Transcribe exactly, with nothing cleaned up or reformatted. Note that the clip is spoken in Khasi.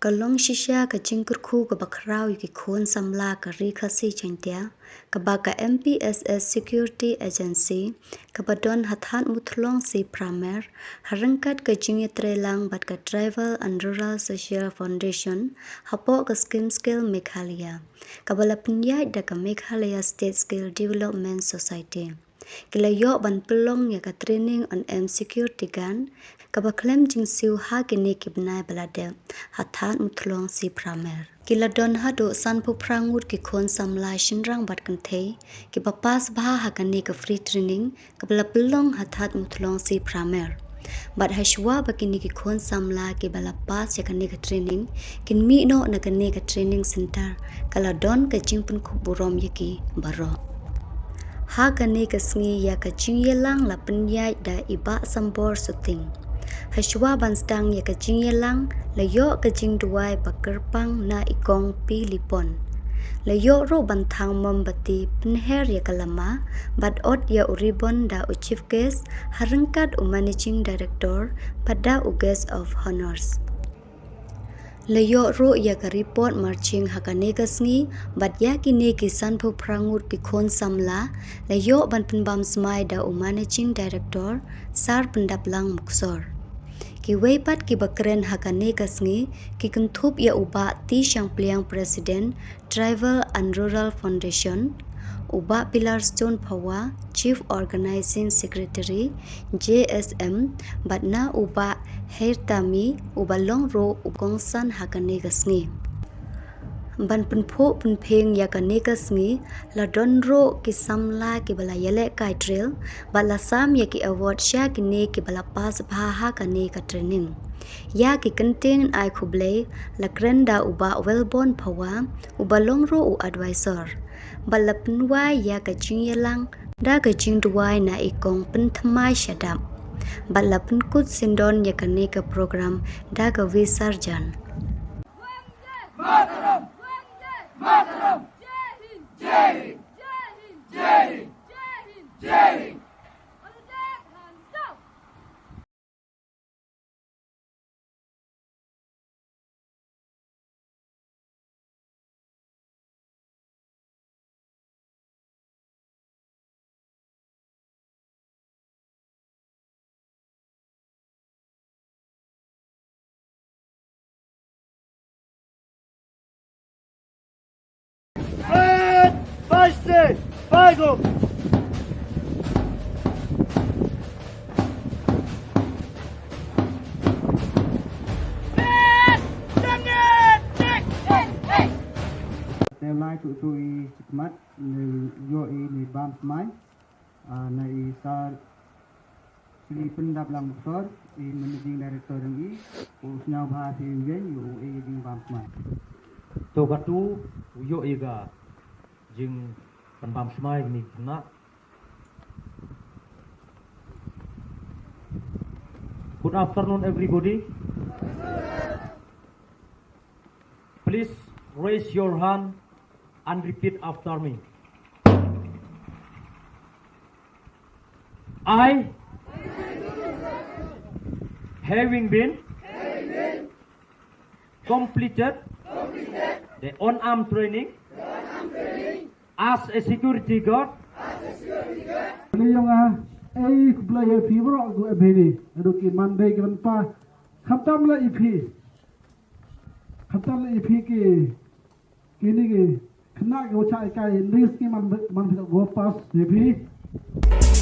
Ka long shisha ka jingkyrkhu kaba khraw ïa ki khun samla ka Ri Khasi Jaiñtia, kaba ka M P S S Security Agency, kaba don ha Thad Muthlong Sih Phramer, ha ryngkat ka jingïatreilang bad ka Tribal and Rural Social Foundation, hapoh ka Scheme Skill Meghalaya, kaba la pynïaid da ka Meghalaya State Skill Development Society. Ki la ïoh ban pynlong ïa ka training yn em security guard, kaba khlem jingsiew ha kine ki bnai ba la dep, ha Thad Muthlong Sih Phramer. Ki la don haduh sanphew phra ngut ki khun samla shynrang bad kynthei, kiba pass bha ha kane ka free training, kaba la pynlong ha Thad Muthlong Sih Phramer. Bad ha shuwa ba kine ki khun samla kiba la pass ïa kane ka training kin mih noh na kane ka training center, ka la don ka jingpynkhup burom ïa ki baroh. Ha kane ka sngi ïa ka jingïalang la pynïaid da i Bah Sambor Suting. Ha shuwa ban sdang ïa ka jingïalang, la ïoh ka jingduwai ba kyrpang na i Kong P. Lipon. La ïoh ruh ban thang mombati pynher ïa ka lama, bad ot ïa u ribbon da u Chief Guest, ha ryngkat u Managing Director, bad da u Guest of Honours. La ïoh ruh ïa ka report marching ha kane ka sngi, bad ïa kine ki sanphew phra ngut ki khun samla, la ïoh ban pynbam smai da u Managing Director, Sar Pyndaplang Muksor. Kiwei pat kiba kren ha kane ka sngi, ki kynthup ïa u Bah T. Shangpliang, President, Tribal and Rural Foundation, u Bah Pilar Stone Phawa, Chief Organizing Secretary, J S M, bad na u Bah Heirtami, uba long ruh u kongsan ha kane ka sngi. Ban pynphuh pynphieng ïa kane ka sngi, la don ruh ki samla kiba la ïalehkai drill, bad la sam ïa ki award sha kine kiba la pass bha ha kane ka training. Ïa ki kyntien ai khublei, la kren da u Bah Wellborn Phawa, uba long ruh u advisor. Bad la pynwai ïa ka jingïalang, da ka jingduwai na i Kong Pynthymmai Shadap. Bad la pynkut syndon ïa kane ka program, da ka Visarjan. Te lai tu tu i khidmat, ne ïoh i ne bam smai, ah, na i Sar Sri Pyndaplang Muksor, i Managing Director jong i, u sñiawbha phi u ïeng, u e jingbam smai. To katu, u ïoh i ka jingpynbam smai ni khynnah. Good afternoon, everybody. Please raise your hand and repeat after me. I, having been completed the unarmed training as a security guard. Kane jong nga, ei khublei ïa phi baroh, gu e bini, adu ki man dei ki man pa, khamtam la i phi. Khamtam la i phi ki, kini ki khynnah ki wa chah kai, ning sngi man, man phi go pass ïa phi.